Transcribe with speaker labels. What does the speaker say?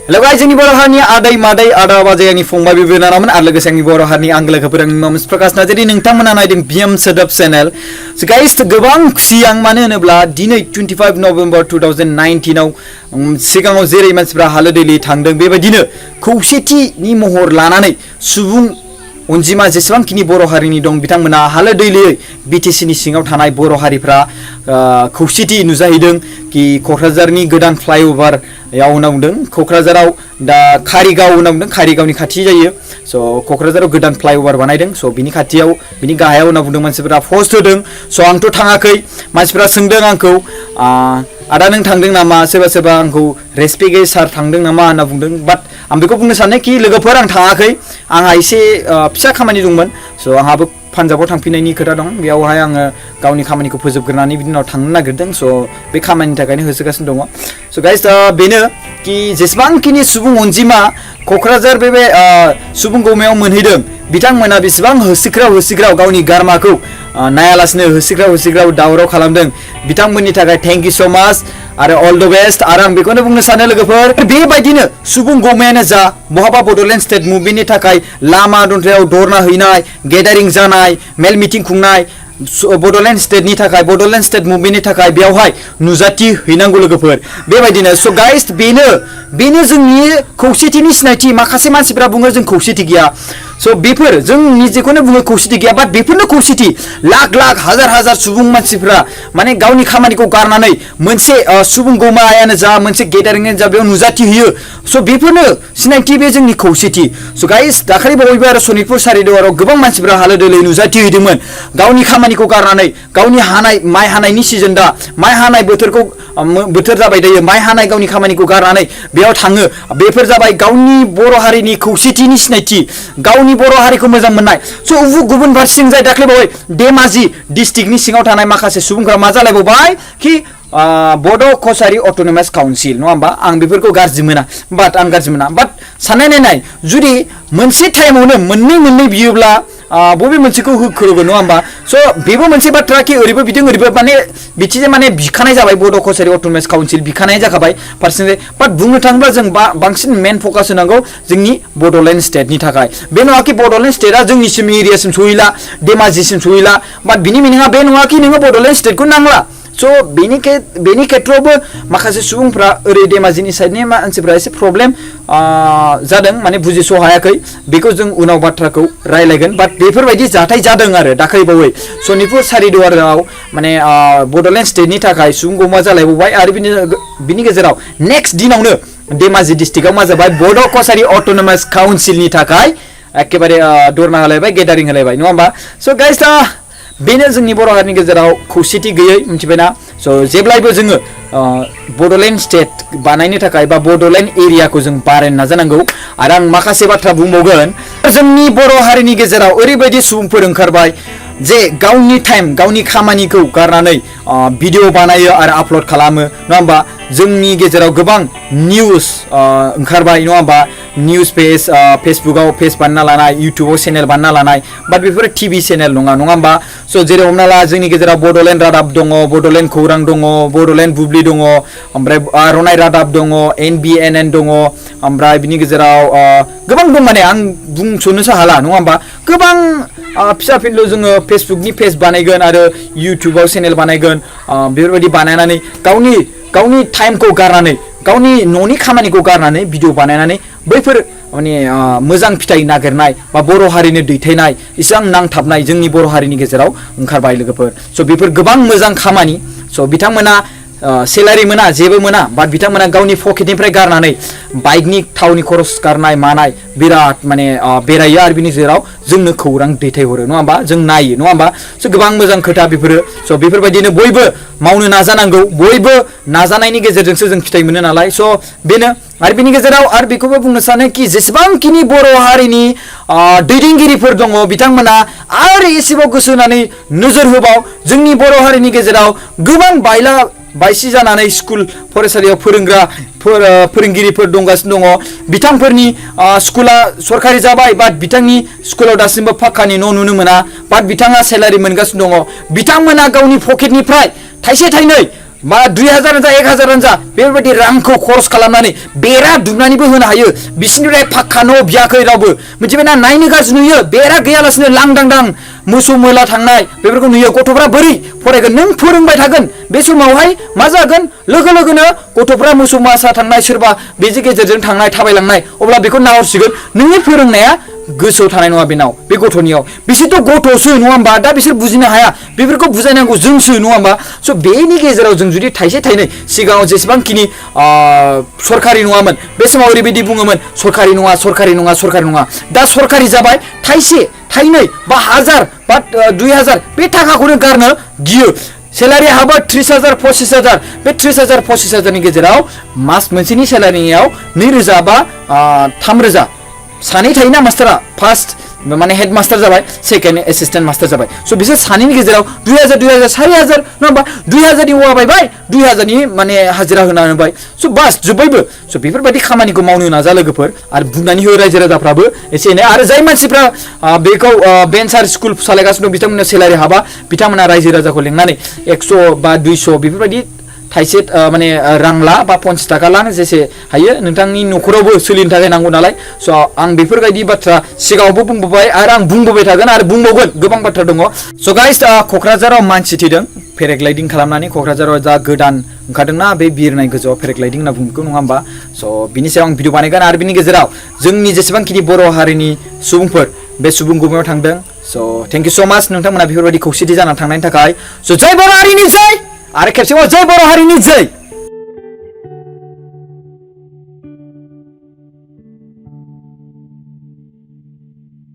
Speaker 1: Hello guys, जोंनि बर' हारिनि आदै मादै आदा बाजै आंनि फंबाय बिबोनांमोन आरो लोगोसे आंनि बर' हारिनि आंगो लोगोफोर आंनि मामस प्रकाश नार्जारि नोंथांमोना नायदों बिएम सोदोब चेनेल so guys गोबां खुसि आं मानो होनोब्ला दिनै 25 नभेम्बर 2019 आव सिगाङाव जेरै मानसिफ्रा हालो दैलि थांदों बेबायदिनो खौसेथिनि महर लानानै सुबुं अनजिमा जेसेबांखिनि बर' हारिनि दं बिथांमोना हालो दैलियै बिटिसिनि सिङाव थानाय बर' हारिफ्रा खौसेथि नुजाहैदों कि क'क्राझारनि गोदान फ्लाइओभार याव नावदों क'क्राझाराव दा कारिगाव नावदों कारिगावनि खाथि जायो स' क'क्राझाराव गोदान फ्लाइओभार बानायदों स' बिनि खाथियाव बिनि गाहायाव होनना बुंदों मानसिफोरा पस्ट होदों स' आंथ' थाङाखै मानसिफोरा सोंदों आंखौ आदा नों थांदों नामा सोरबा सोरबा आंखौ रेसपेक्ट सार थांदों नामा होनना बुंदों बाट आं बेखौ बुंनो सानो कि लोगोफोर आं थाङाखै आंहा एसे फिसा खामानि दंमोन स' आंहाबो पान्जाबाव थांफिननायनि खोथा दं बेयावहाय आङो गावनि खामानिखौ फोजोबग्रोनानै बिनि उनाव थांनो नागिरदों स' बे खामानिनि थाखायनो होसोगासिनो दङ स' गाइस बेनो कि जेसेबांखिनि सुबुं अनजिमा क'क्राझार बे सुबुं गौमायाव मोनहैदों बिथांमोना बेसेबां होसिख्राव गावनि गारमाखौ नायालासिनो होसिख्राव दावराव खालामदों बिथांमोननि थाखाय थेंक इउ सो माच आरो अल द बेस्ट आरो आं बेखौनो बुंनो सानो लोगोफोर बेबायदिनो सुबुं गौमायानो जा बहाबा बड'लेण्ड स्टेट मुभमेन्टनि थाखाय लामा दन्थायाव धरना हैनाय गेदारिं जानाय मेल मिटिं खुंनाय बड'लेण्ड स्टेटनि थाखाय बड'लेण्ड स्टेट मुभमेन्टनि थाखाय बेवहाय नुजाथि हैनांगौ लोगोफोर बेबायदिनो स' गाइस बेनो जोंनि खौसेथिनि सिनायथि माखासे मानसिफोरा बुङो जों खौसेथि गैया स' बेफोर जों निजेखौनो बुङो खौसेथि गैया बाट बेफोरनो खौसेथि लाख हाजार सुबुं मानसिफोरा माने गावनि खामानिखौ गारनानै मोनसे सुबुं गौमायानो जा मोनसे गेदारिंआनो जा बेयाव नुजाथि होयो स' बेफोरनो सिनायथि बे जोंनि खौसेथि स' गाइस दाखालि बावैबो आरो सनितपुर सारिदुवाराव गोबां मानसिफोरा हालो दैलो नुजाथि हैदोंमोन गावनि खामानिखौ गारनानै गावनि माइ हानायनि सिजन दा माइ हानाय बोथोर जाबाय दायो माइ हानाय गावनि खामानिखौ गारनानै बेयाव थाङो बेफोर जाबाय गावनि बर' हारिनि खौसेथिनि सिनायथि गावनि बर' हारिखौ मोजां मोननाय स' गुबुन फारसेथिं जाय दाख्लै बावै धेमाजि डिस्ट्रिक्टनि सिङाव थानाय माखासे सुबुंफोरा मा जालायबावबाय कि बड' कसारि अट'नमास काउन्सिल नङा होमबा आं बेफोरखौ गाज्रि मोना बाट साननाय नायनाय जुदि मोनसे टाइमावनो मोननै बियोब्ला बबे मोनसेखौ होख्रोगोन नङा होमबा स' बेबो मोनसे बाथ्रा कि ओरैबो बिदों ओरैबो माने बिथिंजाय माने बिखानाय जाबाय बड' कसारि अट'नमास काउन्सिल बिखानाय जाखाबाय फारसेथिं बाट बुंनो थाङोब्ला जों बांसिन मेन फकास होनांगौ जोंनि बड'लेण्ड स्टेटनि थाखाय बे नङा कि बड'लेण्ड स्टेटआ जोंनिसिम एरियासिम सहैला धेमाजिसिम सहैला बाट बिनि मिनिङा बे नङा कि नोङो बड'लेण्ड स्टेटखौ नांला स' बेनि खेथ्रआवबो माखासे सुबुंफ्रा ओरै धेमाजिनि साइडनि मानसिफ्रा एसे प्रब्लेम जादों माने बुजिस' हायाखै बेखौ जों उनाव बाथ्राखौ रायलायगोन बाट बेफोरबायदि जाथाय जादों आरो दाखालि बावै सनितपुर सारिदुवाराव माने बड'लेण्ड स्टेटनि थाखाय सुबुं गौमा जालायबावबाय आरो बिनि गेजेराव नेक्स्ट दिनावनो धेमाजि डिस्ट्रिक्टआव मा जाबाय बड' कसारि अट'नमास काउन्सिलनि थाखाय एखेबारे धरना होलायबाय गेदारिं होलायबाय नङा होमबा स' गाइस बेनो जोंनि बर' हारिनि गेजेराव खौसेथि गैयै मिथिबायना स' जेब्लायबो जोङो बड'लेण्ड स्टेट बानायनो थाखाय बा बड'लेण्ड एरियाखौ जों बारायनो नाजानांगौ आरो आं माखासे बाथ्रा बुंबावगोन जोंनि बर' हारिनि गेजेराव ओरैबायदि सुबुंफोर ओंखारबाय जे गावनि टाइम गावनि खामानिखौ गारनानै भिडिअ बानायो आरो आपल'ड खालामो नङा होमबा जोंनि गेजेराव गोबां निउस ओंखारबाय नङा होमबा निउस फेसबुकाव पेज बानायना लानाय इउटुबाव चेनेल बानायना लानाय बाट बेफोरो टिभि चेनेल नङा होमबा स' जेरै हमना ला जोंनि गेजेराव बड'लेण्ड रादाब दङ बड'लेण्ड खौरां दङ बड'लेण्ड बुब्लि दङ ओमफ्राय आर'नाइ रादाब दङ NBNN दङ ओमफ्राय बिनि गेजेराव गोबां दं माने आं बुंस'नोसो हाला नङा होमबा गोबां फिसा फिनल' जोङो फेसबुकनि पेज बानायगोन आरो इउटुबाव चेनेल बानायगोन बेफोरबायदि बानायनानै गावनि टाइमखौ गारनानै गावनि न'नि खामानिखौ गारनानै भिडिअ बानायनानै बैफोर माने मोजां फिथाइ नागिरनाय बा बर' हारिनो दैथायनाय इसेबां नांथाबनाय जोंनि बर' हारिनि गेजेराव ओंखारबाय लोगोफोर स' बेफोर गोबां मोजां खामानि स' बिथांमोना सेलारि मोना जेबो मोना बाट बिथांमोना गावनि पकेटनिफ्राय गारनानै बाइकनि थावनि खरस गारनाय मानाय बिराद माने बेरायो आरो बिनि गेजेराव जोंनो खौरां दैथायहरो नङा होमबा जों नायो नङा होमबा स' गोबां मोजां खोथा बेफोरो स' बेफोरबायदिनो बयबो मावनो नाजानांगौ बयबो नाजानायनि गेजेरजोंसो जों फिथाइ मोनो नालाय स' बेनो आरो बिनि गेजेराव आरो बेखौबो बुंनो सानो कि जेसेबांखिनि बर' हारिनि दैदेनगिरिफोर दङ बिथांमोना आरो एसेबाव गोसो होनानै नोजोर होबाव जोंनि बर' हारिनि गेजेराव गोबां बायसि जानानै स्कुल फरायसालियाव फोरोंगिरिफोर दंगासिनो दङ बिथांफोरनि स्कुला सरकारि जाबाय बाट बिथांनि स्कुलाव दासिमबो पाक्कानि न' नुनो मोना बाट बिथाङा सेलारि मोनगासिनो दङ बिथांमोना गावनि पकेटनिफ्राय थाइसे थाइनै मा 2000 जा 1000 जा बेफोरबायदि रांखौ खरस खालामनानै बेरा दुमनानैबो होनो हायो बिसिनिफ्राय फाक्का न' बियाखै रावबो मिथिबायना नायनो गाज्रि नुयो बेरा गैयालासिनो लांदांदां मोसौ मैला थांनाय बेफोरखौ नुयो गथ'फ्रा बोरै फरायगोन नों फोरोंबाय थागोन बे समावहाय मा जागोन लोगो लोगोनो गथ'फ्रा मोसौ मासा थांनाय सोरबा बेनि गेजेरजों थांनाय थाबायलांनाय अब्ला बेखौ नाहरसिगोन नोंनि फोरोंनाया गोसोआव थानाय नङा बेनाव बे गथ'नियाव बिसोरथ' गथ'सो नङा होमबा दा बिसोर बुजिनो हाया बेफोरखौ बुजायनांगौ जोंसो नङा होमबा स' बेनि गेजेराव जों जुदि थाइसे थाइनै सिगाङाव जेसेबांखिनि सरकारि नङामोन बे समाव ओरैबायदि बुङोमोन सरकारि नङा सरकारि नङा सरकारि नङा दा सरकारि जाबाय थाइसे थाइनै बा 1000 बा 2000 बे थाखाखौनो गारनो गियो सेलारि हाबा 30,000 25,000 बे 30,000 25,000 नि गेजेराव मास मोनसेनि सेलारियाव 2,000 बा 3,000 सानै थायोना मास्टारा फार्स्ट माने हेड मास्टार जाबाय सेकेन्ड एसिस्टेन्ट मास्टार जाबाय स' बिसोर सानैनि गेजेराव 2000 2000 4000 नङा होमबा 2000 नि वाबायबाय 2000 नि माने हाजिरा होना होबाय स' बास जोब्बायबो स' बेफोरबायदि खामानिखौ मावनो नाजा लोगोफोर आरो बुंनानै हो रायजो राजाफ्राबो एसे एनै आरो जाय मानसिफ्रा बेखौ बेन्चार स्कुल सालायगासिनो दं बिथांमोननो सेलारि हाबा बिथांमोना रायजो राजाखौ लेंनानै 100 बा 200 बेफोरबायदि थाइसे माने रां ला बा 50 थाखा ला जेसे हायो नोंथांनि न'खरावबो सोलिनो थाखाय नांगौ नालाय स' आं बेफोरबायदि बाथ्रा सिगाङावबो बुंबोबाय आरो आं बुंबोबाय थागोन आरो बुंबावगोन गोबां बाथ्रा दङ स' गाइस क'क्राझाराव मानसि थैदों पेराग्लाइडिं खालामनानै क'क्राझाराव जा गोदान ओंखारदोंना बे बिरनाय गोजौआव पेराग्लाइडिं होनना बुङो नङा होमबा स' बिनि सायाव आं भिडिअ बानायगोन आरो बिनि गेजेराव जोंनि जेसेबांखिनि बर' हारिनि सुबुंफोर बे सुबुं गुबुनाव थांदों स' थेंक इउ स' माच नोंथांमोना बेफोरबायदि खौसेथि जानानै थांनायनि थाखाय स' जय बर' हारिनि जय आरो खेबसेबाव जय बर' हारिनि जय